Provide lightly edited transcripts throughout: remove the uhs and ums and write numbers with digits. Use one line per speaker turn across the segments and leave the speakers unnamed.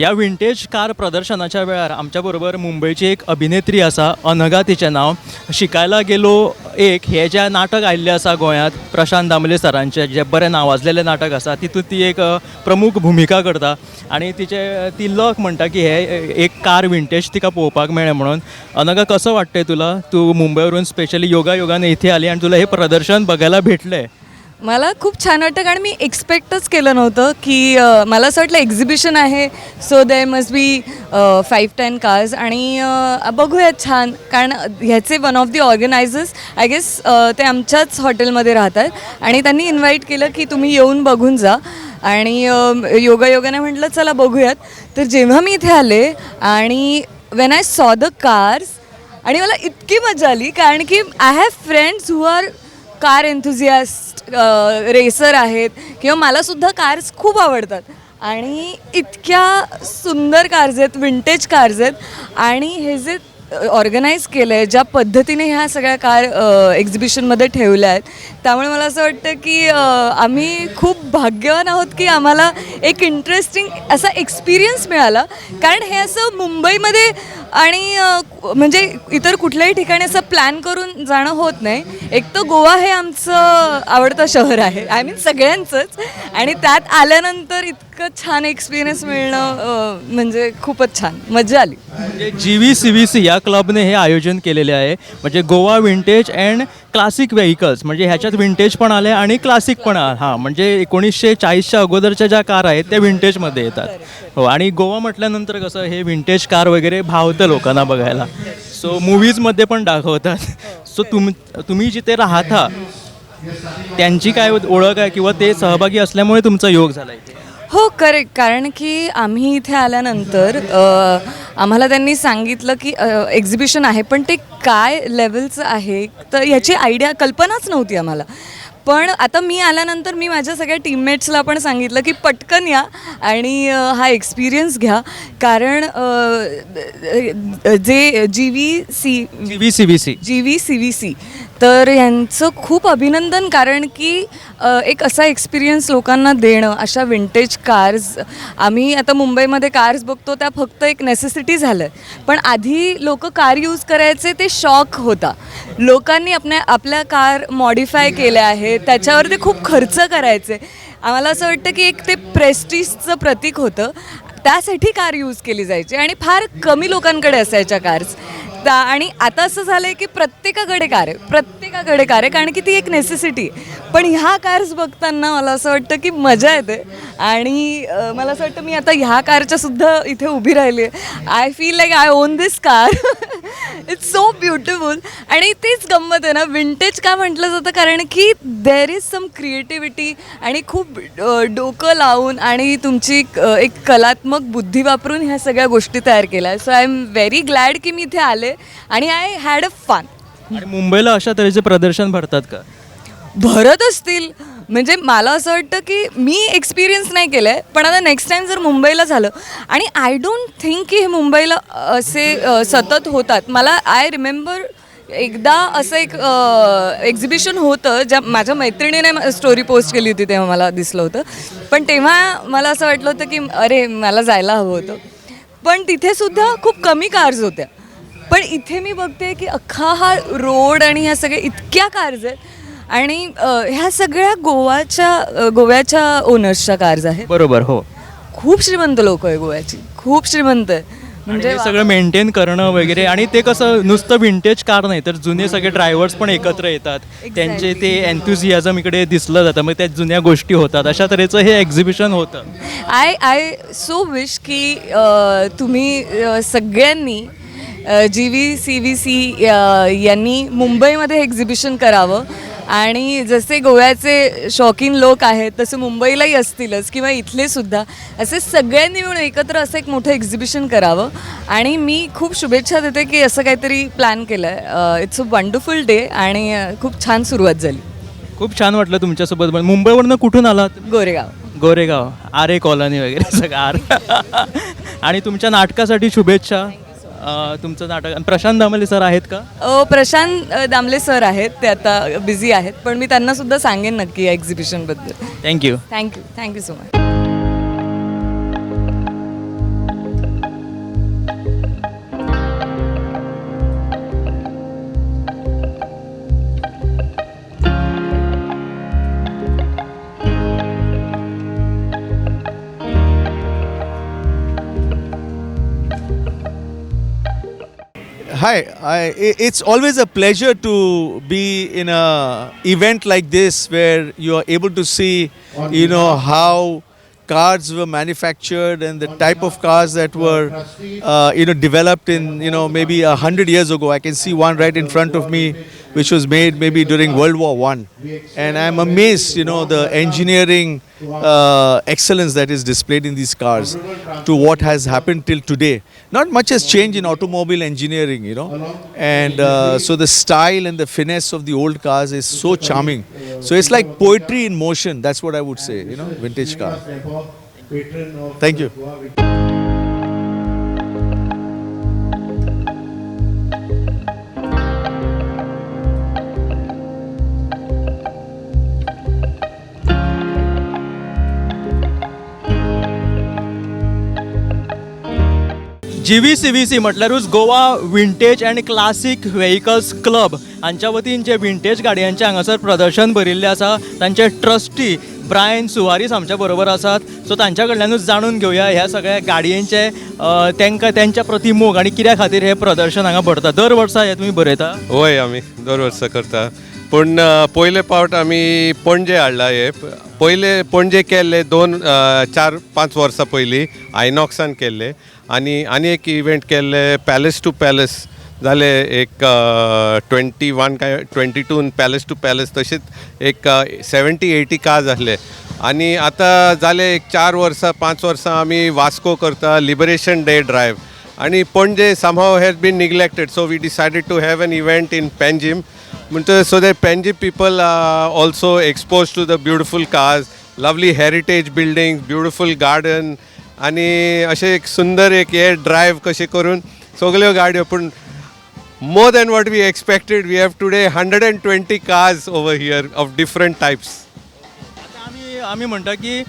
ह्या vintage car प्रदर्शनाच्या वेळार आमच्या बरोबर मुंबयची एक अभिनेत्री आसा, अनघा तिचें नांव. शिकायला गेलो एक हें जें नाटक आयिल्लें आसा गोंयांत, प्रशांत दामले सरांचें जें बरें नांवाजलेलें नाटक आसा, तितूंत ती एक प्रमूख भुमिका करता आनी तिचे ती लक म्हणटा की हे एक कार विंटेज तिका पळोवपाक मेळ्ळें म्हणून. अनघा, कसं वाटतंय तुला? तू मुंबईवरून स्पेशली योगा योगाने इथे आली आणि तुला हे प्रदर्शन बघायला भेटलंय.
मला खूप छान वाटतं, कारण मी एक्सपेक्टच केलं नव्हतं की मला असं वाटलं एक्झिबिशन आहे, so there must be 5-10 cars आणि बघूयात छान, कारण ह्याचे one of the organizers, I guess, ते आमच्याच हॉटेलमध्ये राहतात आणि त्यांनी इन्व्हाइट केलं की तुम्ही येऊन बघून जा आणि योगा योगाने म्हटलं चला बघूयात. तर जेव्हा मी इथे आले आणि when I saw the cars आणि मला इतकी मजा आली, कारण की I have friends who are car enthusiast, racer आहेत किंवा मलासुद्धा कार्स खूप आवडतात आणि इतक्या सुंदर कार्स आहेत, विंटेज कार्स आहेत आणि हे जे ऑर्गनाईज केलं आहे, ज्या पद्धतीने ह्या सगळ्या कार एक्झिबिशनमध्ये ठेवल्या आहेत, त्यामुळे मला असं वाटतं की आम्ही खूप भाग्यवान आहोत की आम्हाला एक इंटरेस्टिंग असा एक्सपिरियन्स मिळाला, कारण हे असं मुंबईमध्ये आणि म्हणजे इतर कुठल्याही ठिकाणी असं प्लॅन करून जाणं होत नाही. एक तर गोवा हे आमचं आवडतं शहर आहे, I mean सगळ्यांचंच, आणि त्यात आल्यानंतर इतकं छान एक्सपिरियन्स मिळणं म्हणजे खूपच छान मजा आली.
म्हणजे जीव्हीसीव्हीसी या क्लबने हे आयोजन केलेले आहे, म्हणजे Goa vintage and classic vehicles. म्हणजे ह्याच्यात विंटेज पण आले आणि क्लासिक पण हां, म्हणजे 1940च्या अगोदरच्या ज्या कार आहेत त्या विंटेजमध्ये येतात. हो, आणि गोवा म्हटल्यानंतर कसं हे विंटेज कार वगैरे भावतं लोकांना बघायला, सो मूवीजमध्ये पण दाखवतात. सो तुम्ही जिथे राहता त्यांची काय ओळख आहे किंवा ते सहभागी असल्यामुळे तुमचा योग झाला इथे?
हो, करेक्ट, कारण की आम्ही इथे आल्यानंतर आम्हाला त्यांनी सांगितलं की एक्झिबिशन आहे, पण ते काय लेवलचं आहे तर ह्याची आयडिया, कल्पनाच नव्हती आम्हाला. पण आता मी आल्यानंतर मी माझ्या सगळ्या टीममेट्सला पण सांगितलं की पटकन या आणि हा एक्सपिरियन्स घ्या, कारण जे जीव्हीसी
जीव्हीसीव्हीसी.
जीव्हीसीव्हीसी, तर यांचं खूप अभिनंदन, कारण की एक असा एक्सपिरियन्स लोकांना देणं, अशा विंटेज कार्स. आम्ही आता मुंबईमध्ये कार्स बघतो, त्या फक्त एक नेसेसिटी झालं आहे, पण आधी लोक कार यूज करायचे ते शॉक होता. लोकांनी आपल्या आपल्या कार मॉडिफाय केल्या आहेत, त्याच्यावर ते खूप खर्च करायचे. आम्हाला असं वाटतं की एक ते प्रेस्टिजचं प्रतीक होतं, त्यासाठी कार यूज केली जायची आणि फार कमी लोकांकडे असायच्या कार्स त्या. आणि आता असं झालं आहे की प्रत्येकाकडे कार आहे, प्रत्येकाकडे कार आहे, कारण की ती एक नेसेसिटी आहे. पण ह्या कार्स बघताना मला असं वाटतं की मजा येते आणि मला असं वाटतं मी आता ह्या कारच्या सुद्धा इथे उभी राहिली आहे. I feel like I own this car. It's so beautiful. आणि तीच गंमत आहे ना, विंटेज का म्हटलं जातं? कारण की there is some creativity आणि खूप डोकं लावून आणि तुमची एक कलात्मक बुद्धी वापरून ह्या सगळ्या गोष्टी तयार केल्या. So I am very glad की मी इथे आले आणि I had a fun.
आणि मुंबईला अशा तऱ्हेचे प्रदर्शन भरतात का?
भरत असतील. म्हणजे मला असं वाटतं की मी एक्सपिरियन्स नाही केलं आहे, पण आता नेक्स्ट टाईम जर मुंबईला झालं, आणि I don't think की हे मुंबईला असे सतत होतात. मला I remember एकदा असं एक एक्झिबिशन होतं, ज्या माझ्या मैत्रिणीने स्टोरी पोस्ट केली होती, तेव्हा मला दिसलं होतं. पण तेव्हा मला असं वाटलं होतं की अरे, मला जायला हवं होतं, पण तिथे सुद्धा खूप कमी कार्स होत्या. पण इथे मी बघते की अख्खा हा रोड आणि ह्या सगळ्या इतक्या कार्स आहेत आणि ह्या सगळ्या गोव्याच्या ओनर्सच्या कार्स आहेत.
बरोबर, हो.
खूप श्रीमंत लोक आहे गोव्याची, खूप श्रीमंत आहे.
म्हणजे
म्हणजे
सगळं मेंटेन करणं वगैरे आणि ते कसं नुसतं विंटेज कार नाही, तर जुने सगळे ड्रायव्हर्स पण एकत्र येतात, त्यांचे ते एन्थुझियाझम इकडे दिसलं जातं, मग त्या जुन्या गोष्टी होतात. अशा तऱ्हेचं हे एक्झिबिशन होतं.
I I so wish की तुम्ही सगळ्यांनी जीव्हीसीव्हीसी यांनी मुंबईमध्ये एक्झिबिशन करावं आणि जसे गोव्याचे शौकीन लोक आहेत तसे मुंबईलाही असतीलच किंवा इथले सुद्धा, असे सगळ्यांनी मिळून एकत्र असं एक मोठं एक्झिबिशन करावं आणि मी खूप शुभेच्छा देते की असं काहीतरी प्लॅन केलं आहे. It's a wonderful day आणि खूप छान सुरुवात झाली.
खूप छान वाटलं तुमच्यासोबत बोलून. मुंबईवरनं कुठून आलात?
गोरेगाव.
गोरेगाव, आरे कॉलनी वगैरे सगळं आर. आणि तुमच्या नाटकासाठी शुभेच्छा. तुमचं नाटक आणि प्रशांत दामले सर आहेत का?
प्रशांत दामले सर आहेत, ते आता बिझी आहेत, पण मी त्यांना सुद्धा सांगेन नक्की या एक्झिबिशनबद्दल.
Thank you.
Thank you, thank you so much.
Hi, it's always a pleasure to be in a event like this where you are able to see how cars were manufactured and the type of cars that were developed in maybe 100 years ago. I can see one right in front of me, which was made maybe during World War One, and I'm amazed the engineering excellence that is displayed in these cars to what has happened till today. Not much has changed in automobile engineering, and so the style and the finesse of the old cars is so charming. So it's like poetry in motion. That's what I would say, vintage car. Thank you.
GVCVC म्हटल्यारूच Goa Vintage and Classic Vehicles Club हांच्या वतीन जे vintage गाडयांचें हांगासर प्रदर्शन भरिल्लें आसा, तांचे trustee Brian Soares आमच्या बरोबर आसात. सो तांच्या कडल्यानूच जाणून घेवया ह्या सगळ्या गाडयेंचे तांकां तेंच्या प्रती मोग आनी कित्या खातीर हें प्रदर्शन हांगा भरता. दर वर्सा हें तुमी भरयता?
वय, आमी दर वर्सा करता, पूण पयले पावट आमी पणजे हाडला. हे पयले पणजे केल्ले दोन 4-5 वर्सां पयलीं आयनॉक्सान केल्ले आनी आनी एक इव्हेंट केल्ले पॅलेस टू पॅलेस जाले एक 21 काय 22 पॅलेस टू पॅलेस, तशेंच एक 70-80 कार्ज आसले. आनी आतां जाले एक 4 वर्सां, 5 वर्सां आमी वास्को करता लिबरेशन डे ड्रायव्ह आणि Panaji somehow has been neglected, so we decided to have an event in Panjim म्हणटकर so that Panjim people are also exposed to the beautiful cars, lovely heritage buildings, beautiful garden आणि अशें एक सुंदर एक हे drive कशें करून सगल्यो गाडयो. पूण more than what we expected, we have today 120 cars over here of different types.
आतां आमी म्हणटा की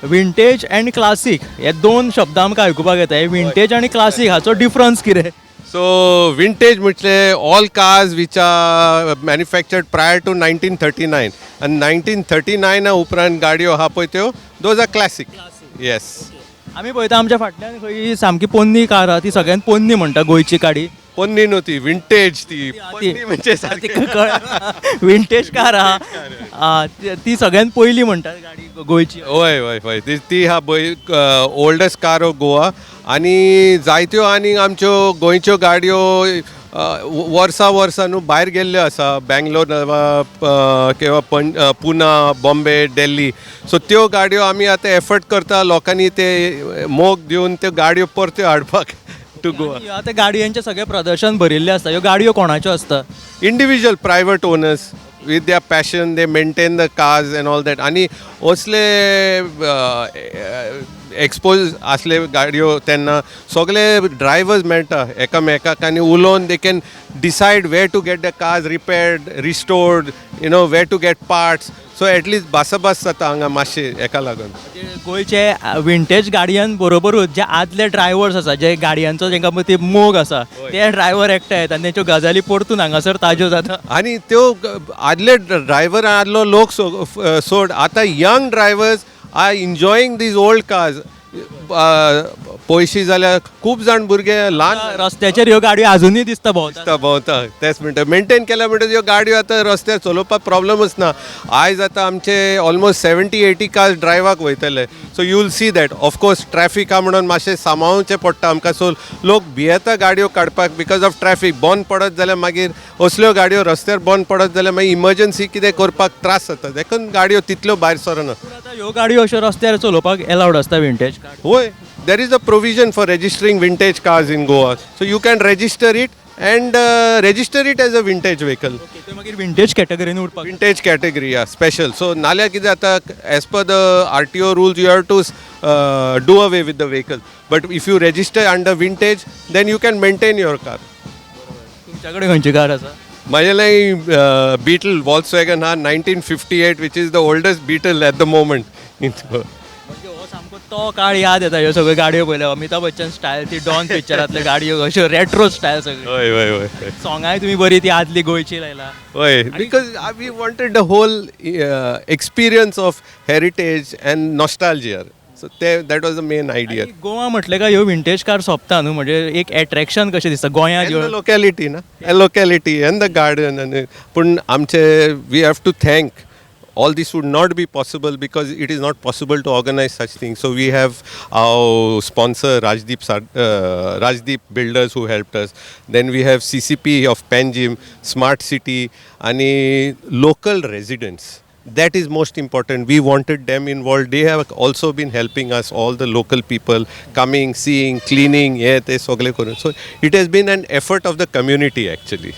विंटेज अँड क्लासीक हे दोन शब्द आमकां आयकुपाक येता. हे विंटेज आनी क्लासीक हाचो डिफरन्स कितें?
So vintage म्हटले all cars which are manufactured prior to 1939, and 1939 उपरांत गाडयो आहा पळय त्यो, those are classic. Yes.
आमी पळयता आमच्या फाटल्यान खंय सामकी पोन्नी कार आहा, ती सगळ्यांत पोन्नी म्हणटा गोंयची गाडी.
पोन्नी न्हू ती, विंटेज ती. पोन्नी म्हणजे सारकी
विंटेज कार आहा. आ, ती ती सगळ्यांत पयली म्हणटा गाडी गोंयची.
हय, ती ती आहा पळय ओल्डस्ट कार ऑफ गोवा. आनी जायत्यो आनी आमच्यो गोंयच्यो गाडयो वर्सां वर्सां न्हू भायर गेल्ल्यो आसा, बँगलोर किंवा पुना, बॉम्बे, दिल्ली. सो त्यो गाडयो आमी आतां एफर्ट करता लोकांनी ते मोग दिवन त्यो गाडयो परत्यो हाडपाक टू गोवा.
आनी आतां गाडयांचें सगळें प्रदर्शन भरिल्लें आसता, ह्यो गाडयो कोणाच्यो आसता?
Individual private owners with their passion, they maintain the cars and all that. आणि असले एक्सपोज असले गाडयो तेन्ना सगळे ड्रायवर्स मेळटा एकामेकाक आनी उलोवन they can decide where to get the cars repaired, restored, where to get parts. So at least भासाभास जाता हांगा मातशें हेका लागून.
म्हणजे गोंयचे विंटेज गाडयां बरोबरूच जे आदले ड्रायवर्स आसा, जे गाडयांचो जेंका ती मोग आसा, ते ड्रायवर एकठांय येता आनी तेंच्यो गजाली परतून हांगासर ताज्यो जाता.
आनी त्यो आदले ड्रायवर, आदलो लोक सोड, आतां young drivers are enjoying these old cars. पयशी जाल्यार खूब जाण भुरगे ल्हान
रस्त्याचेर ह्यो गाडयो अजुनूय दिसता भोंवता.
दिसता भोंवता. तेच म्हणटा, मेंटेन केल्या म्हणटा ह्यो गाडयो आतां रस्त्यार चलोवपाक प्रॉब्लमच ना. आयज आतां आमचे ऑलमोस्ट 70-80 कार्स ड्रायव्हाक वयतले, so you will see that. Of course traffic आहा म्हणून मातशें सांबाळचें पडटा आमकां. सो लोक भियेता गाडयो काडपाक because of traffic. बंद पडत जाल्यार मागीर असल्यो गाडयो रस्त्यार बंद पडत जाल्यार मागीर इमर्जन्सी कितें करपाक त्रास जाता, देखून गाडयो तितल्यो भायर सरना.
पूण आतां ह्यो गाडयो अश्यो रस्त्यार चलोवपाक एलावड आसता विंटेज?
होय, there is a provision for registering vintage cars in Goa. So you can register it and register it as a vintage vehicle.
ते मागीर विंटेज कॅटेगरीन उरपाक
Vintage category, yeah, special. So नाल्या कितें जाता, as per the RTO rules, you have to do away with the vehicle. But if you register under vintage, then you can maintain your car.
तुमच्या कडेन खंयची car आसा?
म्हजे लागीं beetle वॉल्सवॅगन हा 1958, which is the oldest Beetle at the moment.
म्हणजे हो सामको तो काळ याद येता ह्यो सगळ्यो गाडयो पळयल्यार. अमिताभ बच्चन स्टायल, ती डॉन पिक्चरांतल्यो गाडयो अश्यो रेट्रो स्टायल सगळ्यो.
हय हय हय हय
सोंगाय तुमी बरी ती आदली गोंयची लायला.
हय, because we wanted the whole experience of heritage and nostalgia. So ते that was the main idea.
Goa म्हटलें काय ह्यो विंटेज कार सोंपता न्हू, म्हणजे एक एट्रॅक्शन कशें दिसता गोंयांत
And the
ह्यो.
locality ना, locality and the garden. And पूण आमचे we have to thank, all this would not be possible because it is not possible to organize such things. So we have our sponsor Rajdeep Builders who helped us. Then we have CCP of Panjim, Smart City, and local residents. That is most important. We wanted them involved. They have also been helping us, all the local people coming, seeing, cleaning, हे ते सगळे करून. So it has been an effort of the community actually.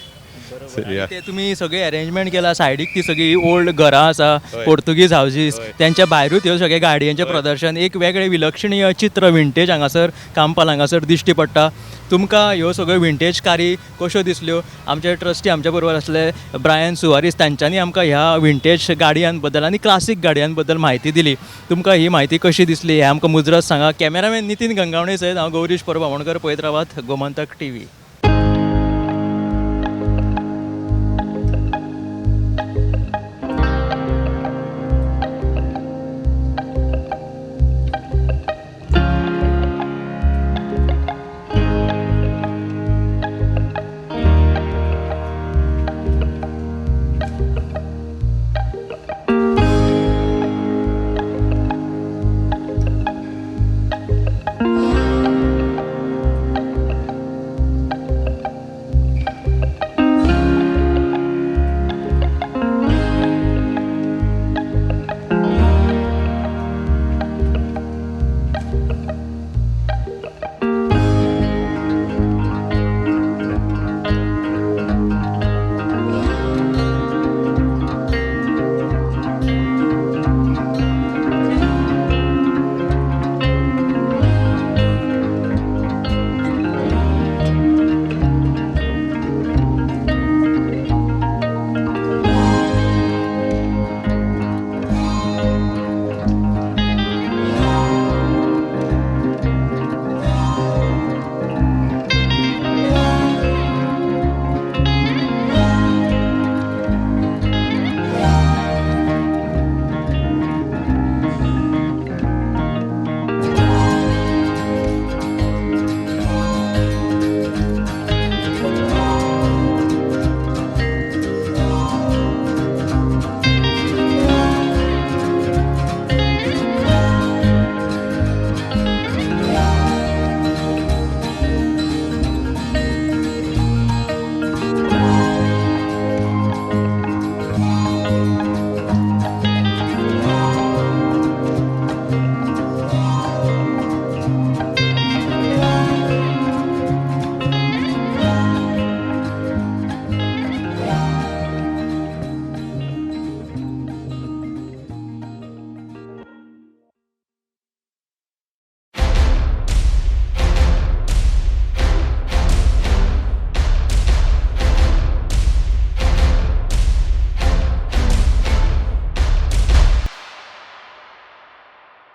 So, yeah.
ते तुमी सगळे arrangement केला, सायडीक ती सगळी ओल्ड घरां आसा, पोर्तुगीज हावजीस, त्यांच्या भायरूच ह्यो सगळे गाडयांचें प्रदर्शन, एक वेगळें विलक्षणीय चित्र विंटेज हांगासर कांपाल हांगासर दिश्टी पडटा. तुमकां ह्यो सगळ्यो विंटेज कारी कश्यो दिसल्यो? आमचे ट्रस्टी आमच्या बरोबर आसले ब्रायन सुवारीस, तांच्यांनी आमकां ह्या विंटेज गाडयां बद्दल आनी क्लासीक गाडयां बद्दल म्हायती दिली. तुमकां ही म्हायती कशी दिसली हें आमकां मुजरत सांगा. कॅमेरामॅन नितीन गंगावणे सयत हांव गौरीश परब आमोणकर, पळयत रावात गोमंतक टीव्ही.